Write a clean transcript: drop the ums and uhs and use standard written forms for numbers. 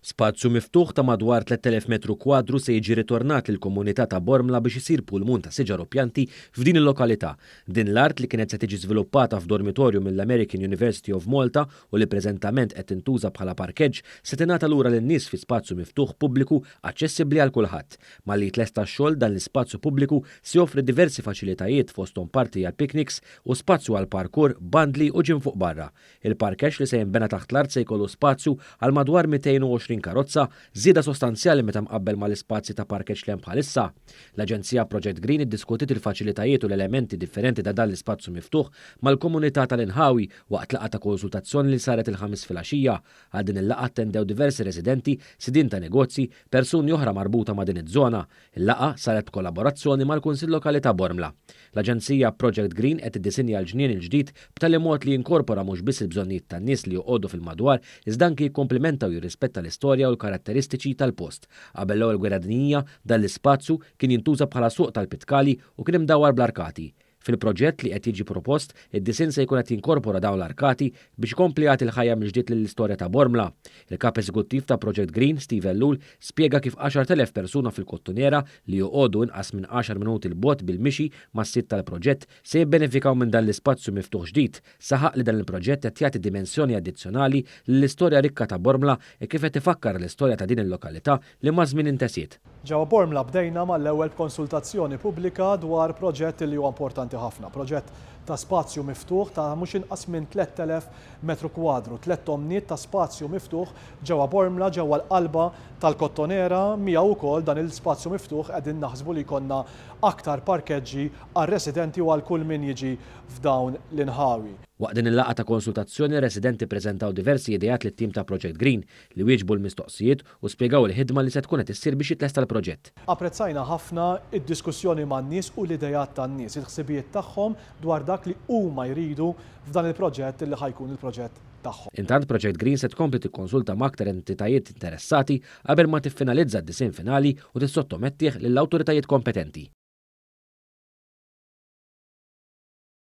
Spazju miftuħ ta' madwar 3,000 metru kwadru se jiġi ritornat lill-komunità ta' Bormla biex isir pulmun ta' siġar u pjanti f'din il-lokalità. Din l-art li kienet se tiġi żviluppata f'dormitorju mill-American University of Malta u li preżentament qed tintuża bħala parkeġġ se tingħata lura lin-nies fi spazju miftuħ pubbliku aċċessibbli għal kulħadd. Malli jitlesta x-xogħol dan l-ispazju pubbliku se joffri diversi faċilitajiet fosthom parti għal picnics u spazju għal parkour, bandli u gym fuq barra. Il-parkeġġ li se jinbena taħt l-art se jkollu spazju għal madwar 220 karozza, żieda sostanzjali meta mqabbel mal-ispazji ta' parkeġġ li hemm bħalissa. L-Aġenzija Project Green iddiskutiet il-faċilitajiet u l-elementi differenti ta' dan l-ispazju miftuħ mal-komunità tal-inħawi waqt laqgħa ta' konsultazzjoni li saret il-Ħamis filgħaxija. Għal din il-laqgħa attendew diversi residenti, sidien ta' negozji, persuni oħra marbuta ma' din iż-żona. Il-laqgħa saret b'kollaborazzjoni mal-Kunsill Lokali ta' Bormla. L-Aġenzija Project Green qed tiddisinja l-ġnien il-ġdid b'tali mod li jinkorpora mhux biss il-bżonnijiet tan-nies li joqogħdu fil-madwar iżda anki jikkumplimenta u jirrispetta l-istorja u l-karatteristiċi tal-post. Qabel l-Ewwel Gwerra Dinjija, dan l-ispazju kien jintuża bħala suq tal-pitkali u kien imdawwar bl-arkati. Fil-proġett li qed jiġi propost, id-disinn se jkun qed jinkorpora dawn l-arkati biex ikompli jagħti l-ħajja mill-ġdid lill-istorja ta' Bormla. Il-Kap Eżekuttiv ta' Project Green, Steve Ellul, spjega kif 10,000 persuna fil-Kottonera li joqogħdu inqas minn għaxar minuti 'l bogħod bil-mixi mas-sit tal-proġett se jibbenefikaw minn dan l-ispazju miftuħ ġdid. Saħaq li dan il-proġett qed jagħti dimensjoni addizzjonali lill-istorja rikka ta' Bormla e kif qed ifakkar l-istorja ta' din il-lokalità li maż-żmien intesiet. Ġewwa Bormla bdejna mal-ewwel b'konsultazzjoni pubblika dwar proġett li huwa importanti ħafna, proġett ta' spazju miftuħ ta' mhux inqas minn 3,000 metru kwadru, 3 tomniet ta' spazju miftuħ ġewwa Bormla, ġewwa l-qalba tal-Kottonera. Miegħu wkoll dan il-spazju miftuħ qegħdin naħsbu li jkollna aktar parkeġġi għar-residenti u għal kull min jiġi f'dawn l-inħawi. Waqt din il-laqgħa ta' konsultazzjoni, residenti ppreżentaw diversi ideat lit-tim ta' Project Green li wieġbu l-mistoqsijiet u spjegaw il-ħidma li se tkun qed issir biex jitlesta l-proġett. Apprezzajna ħafna id-diskussjoni man-nies u l-idejat tan-nies, il-ħsibijiet tagħhom dwar dak li huma jridu f'dan il-proġett li ħa jkun il-proġett tagħhom. Intant Project Green se tkompli tikkonsulta ma' aktar entitajiet interessati qabel ma tiffinalizza d-disinn finali u tissottomettih lill-awtoritajiet kompetenti.